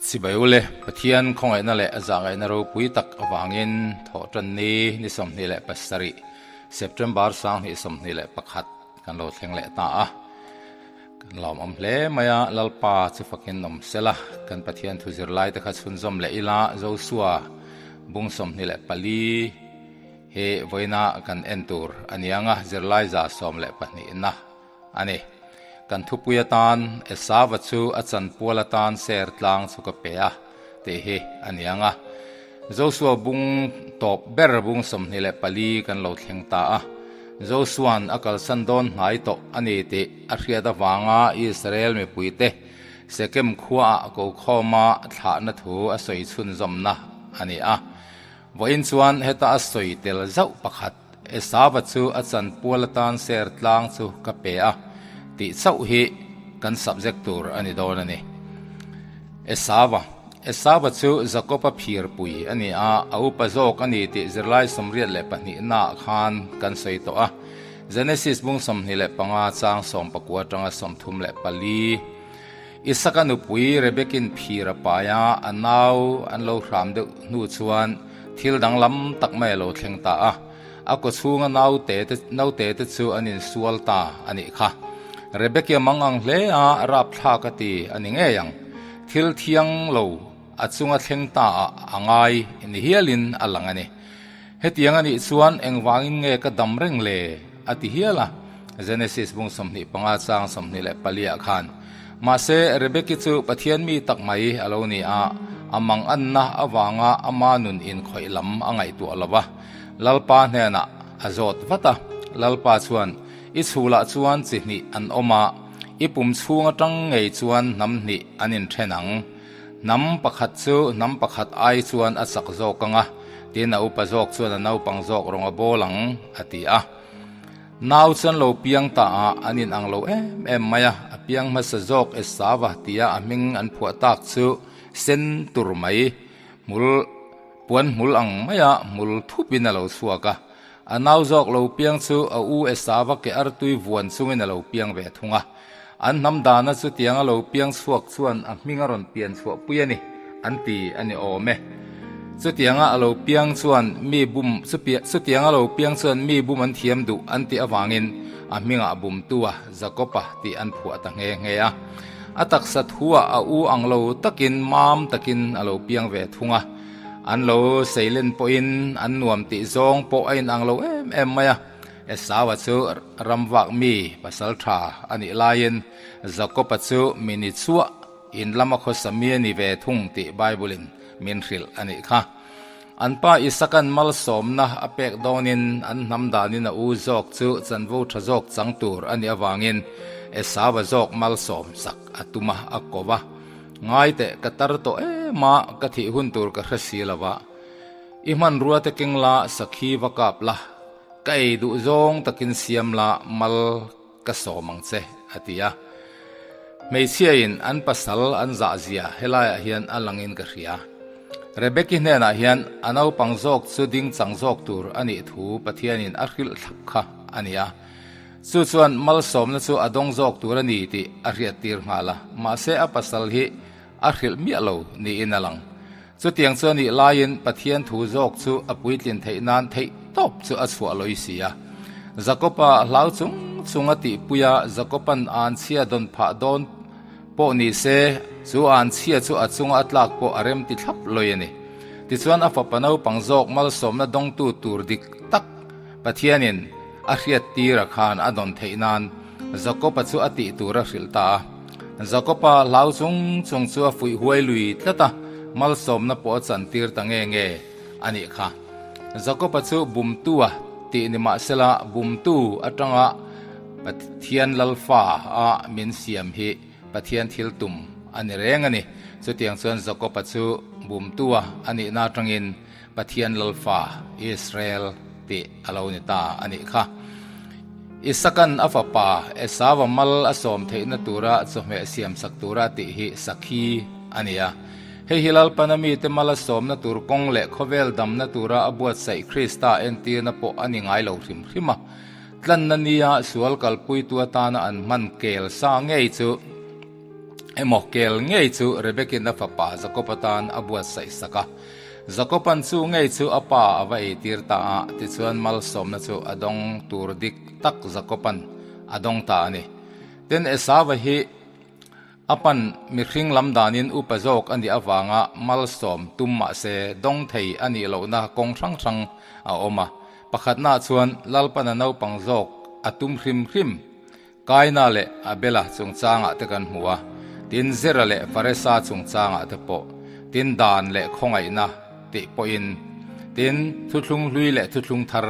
Chibai ule, Pathian khawngaihna leh a zahngaihna ropui tak avangin Thawhtanni ni 27 September 2021 kan lo thleng leh ta a. Kan lawmawm hle mai a, Lalpa chu fakin awm sela, kan Pathian thu zirlai te kha chhunzawm leh ila, Josua bung 24 hi vawiina kan en tur a ni ang a, zirlai 12 na a ni. Kan thupui atan Esava chu a chanpual atan ser tlang chu ka pe a tih hi a ni ang a. Josua bung tawp ber bung 24 kan lo thleng ta a. Josua'n a kalsan dawn hnai tawh a ni tih a hriat avanga Israel mipuite Sekem khuaah kokhawma thlahna thu a sawi chhunzawmna a ni a. Vawiin chuan heta a sawi tel zauh pakhat Esava chu a chanpual atan ser tlang chu ka pe a tih chauh hi kan subject tur a ni dawn a ni. Esava Esava chu Jakoba phirpui a ni a, a upa zawk a ni tih zirlai 82 naah khan kan sawi tawh a. Genesis bung 25 chang 19 atanga 34. Isaka nupui Rebekin phir a pai a, a nau an lo hram deuh hnu chuan thil danglam tak mai a lo thleng ta a. A kaw chhunga naute te naute te chu an insual ta a nih kha. Rebeki a mang ang hle a, rapthlak a ti a ni ngei ang. Thil thiang lo a chunga thleng ta ah a ngai ni hialin a lang a ni. Hetiang a nih chuan engvangin nge ka dam reng le? a ti hial a, Genesis bung 25 chang 24 ah khan. Mahse, Rebeki chu Pathian mi tak mai a lo ni a, a mang anna avanga ama nun inkhawih lam a ngaihtuah lo va. Lalpa hnenah a zawt vat a, Lalpa chuan, I chhulah chuan chi hnih an awm a, i pum chhung atang ngei chuan hnam hnih an inthen ang. Hnam pakhat chu hnam pakhat ai chuan a chak zawk ang a, tin a upa zawk chuan a naupang zawk rawng a bawl ang, a ti a. Nau chuan lo piang ta a, an inang lo em em mai a, a piang hmasa zawk Esava tia a hming an phuah tak chu sen tur mai, hmul puan hmul ang maia hmul thupin a lo chhuak a. A nau zawk lo piang chu a u Esava ke artui vuan chungin a lo piang ve thung a. An hnam dana chutiang a lo piang chhuak chuan a hming a rawn pian chhuah pui a ni, an ti a ni awm e. Chutianga a lo piang chuan mi bum chutiang a lo piang chuan mi bum an thiam duh an tih avangin a hmingah bumtua Jakoba tih an phuah ta nghe nghe a. A taksa thuah a u ang lo takin mam takin a lo piang ve thung a. An lo seilen pawhin an nuam tih zawng pawh a inang lo em em mai a. Esaua chu ramvak mi pasal tha a nih laiin Jakoba chu mi ni chhuah in lama khawsa mi a ni ve thung tih Bible-in min hrilh a nih kha. An pa Isakan malsawmna a pek dawnin an hnam danin a u zawk chu chanvo tha zawk chang tur a nih avangin Esaua zawk malsawm sak a tum a, a ko va. Ngai teh, ka tar tawh em a, ka thih hun tur ka hre si lo va. I hmanrua te keng la, sakhi va kap la, ka ei duh zawng takin siam la, mal ka sawm ang che, a ti a. Hmeichhiain an pasal an zah zia helaiah hian a langin ka hria. Rebeki hnenah hian a naupang zawk chu ding chang zawk tur a nih thu Pathianin a hrilh thlap kha a ni a. Chu chuan malsawmna chu a dawng zawk tur a ni tih a hriattir nghal a, mahse a pasal hi a hrilh miah lo niin a lang. Chutiang chu a nih laiin Pathian thu zawk chu a puitlin theih nan theih tawp chu a chhuah lawih si a. Jakoba hlau chung chung a tihpui a, Jakoba'n anchhia dawn phah dawn pawh ni se, chu anchhia chu a chunga a tlak pawh a rem ti thlap lawih a ni. Tichuan a fapa naupang zawk malsawmna dawngtu tur dik tak Pathianin a hriattira khan a dawn theih nan Jakoba chu a tih tur a hrilh ta a. Jakoba hlau chung chung chu a fuih huai lui tlat a, malsawmna pawh a chantir ta nge nge a nih kha. Jakoba chu bumtu a tih ni mahsela bumtu atanga Pathian Lalfa a min siam hi Pathian thil tum a ni reng a ni. Chutiang chuan Jakoba chu bumtu a a nihna atangin Pathian Lalfa Israel tih a lo ni ta a nih kha. Isakan a fapa Esava mal a sawm theihna tura chawhmeh siamsak tura tih hi sakhi a ni a. Hei hi Lalpana mite mal a sawmna tur kawng leh khawvel damna tura a buatsaih Krista entirna pawh a ni ngai lo hrim hrim a. Tlanna nia sual kalpuitu atana an hman kel sa ngei chu. Emaw kel ngei chu Rebekin a fapa Jakob atan a buatsaih sak a. Jakoban chu ngei chu a pa a va eitir ta a, tichuan malsawmna chu a dawng tur dik tak Jakoban a dawng ta a ni. Tin, Esauva hi a pan mihring lam danin upa zawk a nih avanga malsawm tum mah se dawng thei a nih lohna kawng hrang hrang a awm a. Pakhatnaah chuan Lalpan a naupang zawk a tum hrim hrim. Kaina leh Abela chungchangah te kan hmu a, tin Zera leh Faresa chungchangah te pawh, tin dan leh khawngaihna tih pawhin, tin thuthlung hlui leh thuthlung thar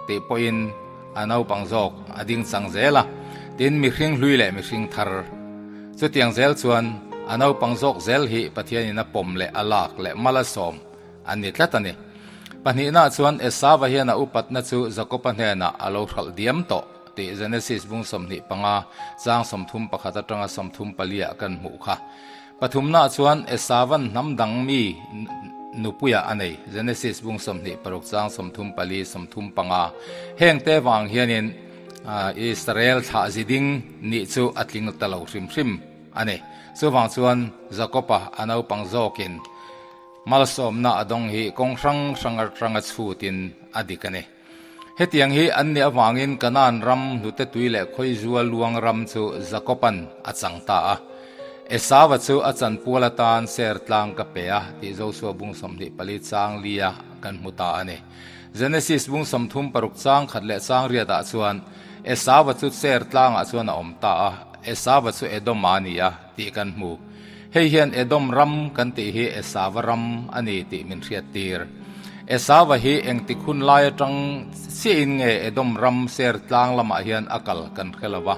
tih pawhin a naupang zawk a ding chang zel a, tin mihring hlui leh mihring thar. Chutiang zel chuan a naupang zawk zel hi Pathianin a pawm leh a lak leh mal a sawm a ni tlat a ni. Pahnihnaah chuan Esava hian a upatna chu Jakoba hnenah a lo hralh diam tawh tih Genesis bung 25 chang 31 atanga 34 ah kan hmuh kha. Pathumnaah chuan Esavan hnam dang mi nupuiah a nei, Genesis bung 26 chang 34, 35. Hengte vang hianin Israel thlah ziding nih chu a tling ta lo hrim hrim a ni. Chuvang chuan Jakoba a naupang zawkin Malsawmna a dawng hi kawng hrang hrang atanga chhutin a dik a ni. Hetiang hi an nih avangin Kanaan ram hnute tui leh khawizua luang ram chu Jakoban a chang ta a. Esauva chu a chanpual atan ser tlang ka pe a tih Josua bung 24 chang lia kan hmu ta a ni. Genesis bung 36 chang khat leh chang riatah chuan Esauva chu ser tlangah chuan a awm ta a, Esauva chu Edoma a ni a tih kan hmu. Hei hian Edom ram kan tih hi Esauva ram a ni tih min hriattir. Esauva hi engtik hun lai atang chiahin nge Edom ram ser tlang lamah hian a kal kan hre lo va.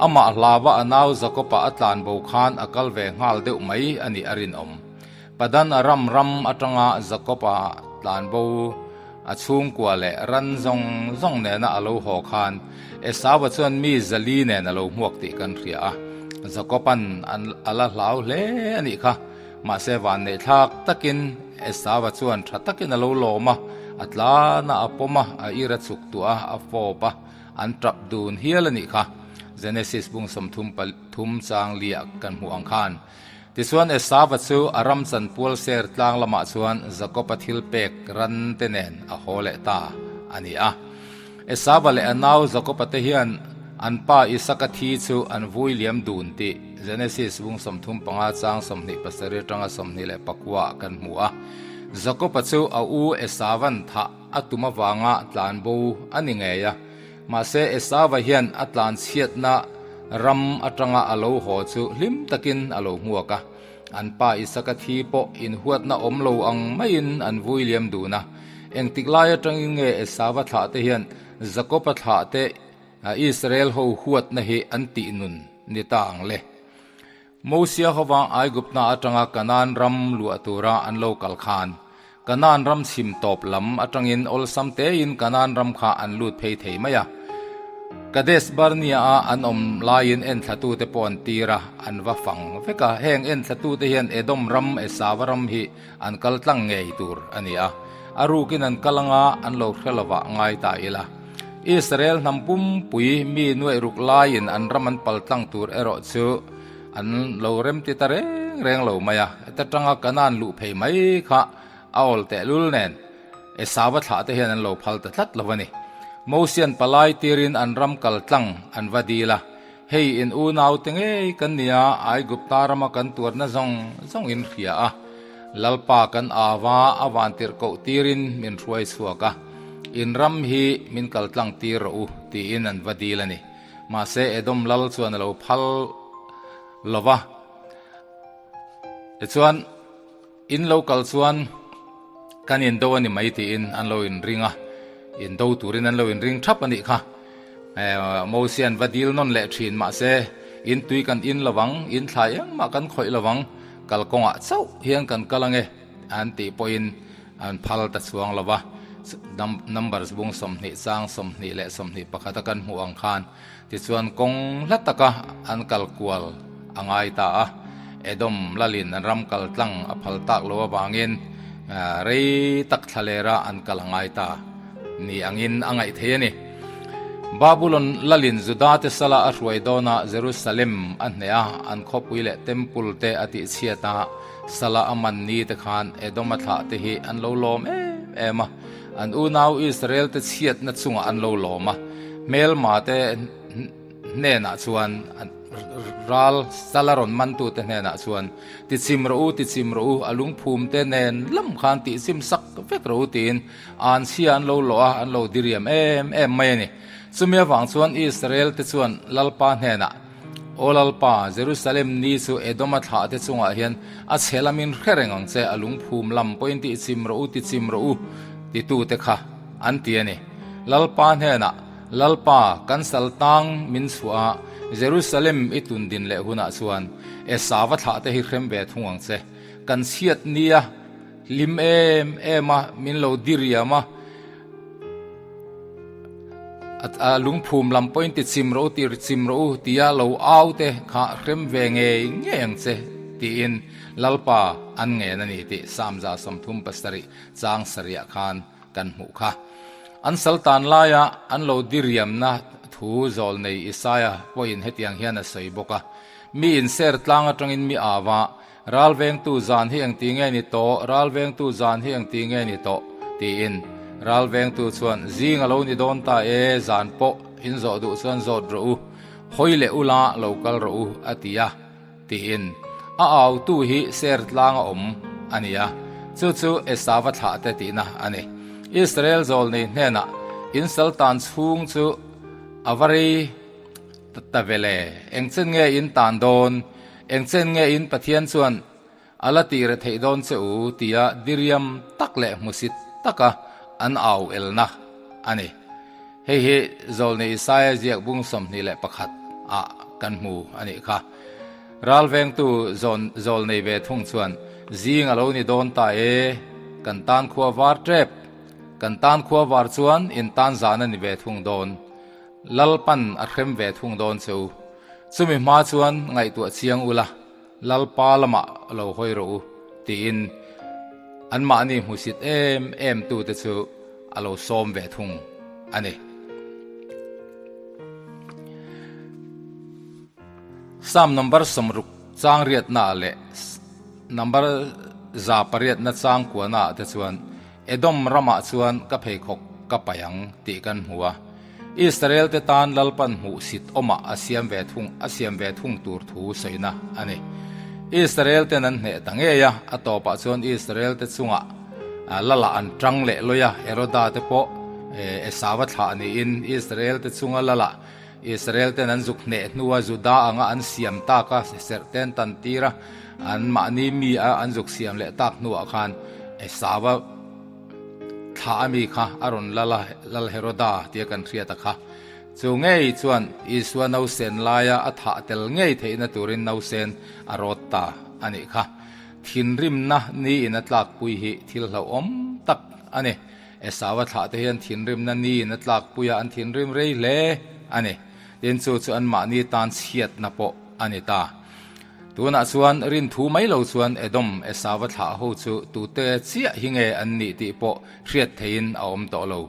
Amah hlava a nau Jakoba a tlan bo khan a kal ve nghal deuh mai a nih a rinawm. Padan Aram ram atanga Jakoba tlan bo a chhungkua leh ran zawng zawng nena a lo haw khan Esauva chuan mi zali nen a lo hmuak tih kan hria a. Jakoban a la hlau hle a nih kha. Mahse vanneihthlak takin Esauva chuan tha takin a lo lawm a, a tlan a, a pawm a, a ir a chuk tuah a, a fawp a, an tap dun hial a nih kha. Genesis bung 33 chang liah kan hmuh ang khan. Tichuan Esauva chu a ram chanpual ser tlang lamah chuan Jakoba thil pek ran te nen a haw leh ta a ni a. Esauva leh a nau Jakoba te hian an pa Isaka thi chu an vui liam dun tih Genesis bung 35 chang 27 atanga 24 ah kan hmu a. Jakoba chu a u Esauvan thah a tum avanga tlan bo a ni ngei a. Mahse, Esauva hian a tlanchhiatna ram atanga a lo haw chu hlim takin a lo hmuak a. An pa Isaka thi pawh inhuatna awm lo ang maiin an vui liam dun a. Engtik lai atangin nge Esauva thlahte hian Jakoba thlahte Israel ho huatna hi an tih nun ni ta ang le? Mosia hova Aigupta atanga Kanaan ram luah tura an lo kal khan, Kanaan ram chhim tawp lam atangin awlsam tein Kanaan ram kha an lut phei thei mai a. Kadesh Barnea-a an awm laiin enthlatute pawh an tir a, an va fang vek a. Heng enthlatute hian Edom ram, Esauva ram hi an kal tlang ngei tur a ni a. A rukin an kal anga an lo hre lovah ngai ta ila. Israel hnam pumpui mi nuaih ruk laiin an ram an pal tlang tur erawh chu an lo remti ta reng reng lo mai a. Heta tanga Kanaan luh phei mai kha a awl tehlul nen Esauva thlah te hian an lo phal ta tlat lo a ni. Mosian palai tirin an ram kal tlang an va dil a, Hei in unaute ngei kan nia, Aigupta rama kan tuarna zawng zawng in hria a, Lalpa kan au a, a vantirh koh tirin min hruai chhuak a, in ram hi min kal tlang tir rawh u, tiin an va dil a ni. Mahse Edom lal chuan a lo phal lo va. Tichuan, in lo kal chuan kan indo a ni mai tiin an lo inring a, indo turin an lo inring thap a nih kha. Mosian va dil nawn leh thin mahse, in tui kan in lo vang, in thlai engmah kan khawih lo vang, kalkawngah chauh hian kan kal ange an tih pawhin an phal ta chuang lo va. Numbers bung 20 chang 20 leh 21 a kan hmuh ang khan tichuan kawng hla taka an kal kual a ngai ta a. Edom lalin an ram kal tlang a phal tak lo avangin rei tak thlalera an kal a ngai ta ni angin a ngaih thei a ni. Babulon lalin Judate sala a hruai dawnah Jerusalem a hneh a, an khawpui leh temple te a tihchhiat a, sala a man ni te khan Edoma thlah te hi an lo lawm em em a, an unau Israel te chhiatna chungah an lo lawm a, hmelma te hnenah chuan ral sala rawn mantute hnenah chuan tichim rawh u, tichim rawh u, a lungphum te nen lam khan tihchim sak vek rawh u tiin an chhia an lo lawh a, an lo diriam em em mai a ni. Chumi avang chuan Israel te chuan Lalpa hnenah, Aw Lalpa, Jerusalem ni chu Edoma thlah te chungah hian a chhe lamin hre reng ang che, a lungphum lam pawhin tihchim rawh u, tichim rawh u, titute kha an ti a ni. Lalpa hnenah, Lalpa, kan sal tang min chhuah a, Jerusalem i tun din leh hunah chuan Esava thlah te hi hrem ve thung ang che. Kan chhiat nia hlim em em a, min lo diriam a, a lungphum lam pawhin ti chim rawh u, ti chim rawh u tia lo au te kha hrem ve ngei ngei ang che tiin Lalpa an ngen a ni tih Psalm 37 chang sarih khan kan hmuh kha. An sal tan laia an lo diriamna thu zawlnei Isaia pawhin hetiang hian a sawi bawk a, Mi inser tlang atangin mi au a, Ral vengtu zan hi engti nge ni tawh, ral vengtu zan hi engti nge ni tawh? tiin. Ral vengtu chuan, Zing a lo ni dawn ta e, zan pawh in zawh duh chuan zawt rawh u, hawi leh ula lo kal rawh u, a ti a. Tiin a autu hi ser tlang a awm a ni a, chu chu Esava thlahte tihna a ni. Israel zawlnei hnenah in sal tan chhung chu a va rei ta ve le, engchen nge in tan dawn, engchen nge in Pathian chuan a la tih re theih dawn che u tia diriam tak leh hmusit taka an au elna a ni. Hei hi Zawlnei Isaia ziak bung 21 ah kan hmu a nih kha. Ralvengtu Zawlnei ve thung chuan, Zing a lo ni dawn ta e, kan tan khua var tep, kan tan khua var chuan in tan zan a ni ve thung dawn, Lalpan a hrem ve thung dawn che u. Chumi hma chuan ngaihtuah chiang ula, Lalpa lamah lo hawi rawh u, tiin anmahni hmusit em em tute chu a lo sawm ve thung a ni. Psalm number 60 chang riatnaah leh number 108na chang kuanaah te chuan Edom ramah chuan ka pheikhawk ka paih ang tih kan hmu a. Israel te tan Lalpan hmuhsit awmah a siam ve thung a siam ve thung tur thu sawina a ni. Israel ten an hneh ta ngei a, a tawpah chuan Israel te chungah Lalah an tang leh lawi a, Heroda te pawh Esava thlah niin Israel te chunga Lalah Israel ten an zuk hneh hnua Juda anga an siam tak a, serh ten tan tir a, an mahni mi a an zuk siam leh tak hnuah khan Esava Thla a mi kha a rawn lal a, Lal Heroda tia kan hriat a kha. Chu ngei chuan Isua nausen laia a thah tel ngei theihna turin nausen a rawt ta a nih kha. Thinrimna niin a tlakpui hi thil hlauhawm tak a ni. Esau-a thlahte hian thinrimna niin a tlakpui a, an thinrim rei hle a ni. Tin, chu chu anmahni tan chhiatna pawh a ni ta. Tunah chuan rin thu mai lo chuan Edom Esauva thlah ho chu tute chiah hi nge an nih tih pawh hriat theihin a awm tawh lo.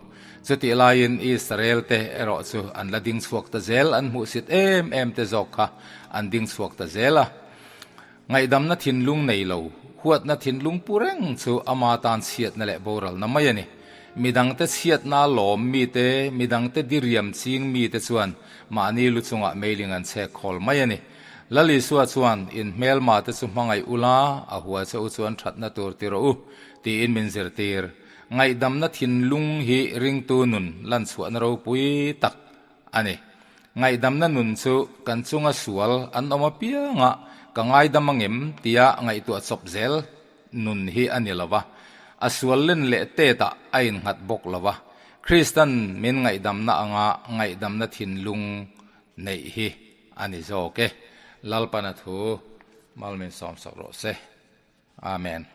Chutih laiin Israel te erawh chu an la ding chhuak ta zel, an hmuhsit em em te zawk kha an ding chhuak ta zel a. Ngaihdamna thinlung nei lo, huatna thinlung pu reng chu ama tan chhiatna leh boralna mai a ni. Midangte chhiatna lawm mite, midangte diriam ching mite chuan mahni lu chungah meiling an chhek khawl mai a ni. Lal Isua chuan, In hmelma te chu hmangaih ula, a hua che u chuan thatna tur ti rawh u, tiin min zirtir. Ngaihdamna thinlung hi ringtu nun lanchhuahna ropui tak a ni. Ngaihdamna nun chu kan chunga sual an awm apianga ka ngaidam angem tia ngaihtuah chawp zel nun hi a ni lo va, a sual len leh tetah a innghat bawk lo va. Kristan min ngaihdamna anga ngaihdamna thinlung neih hi a ni zawk e. Lalpana thu mal min sawmsak rawh se. Amen.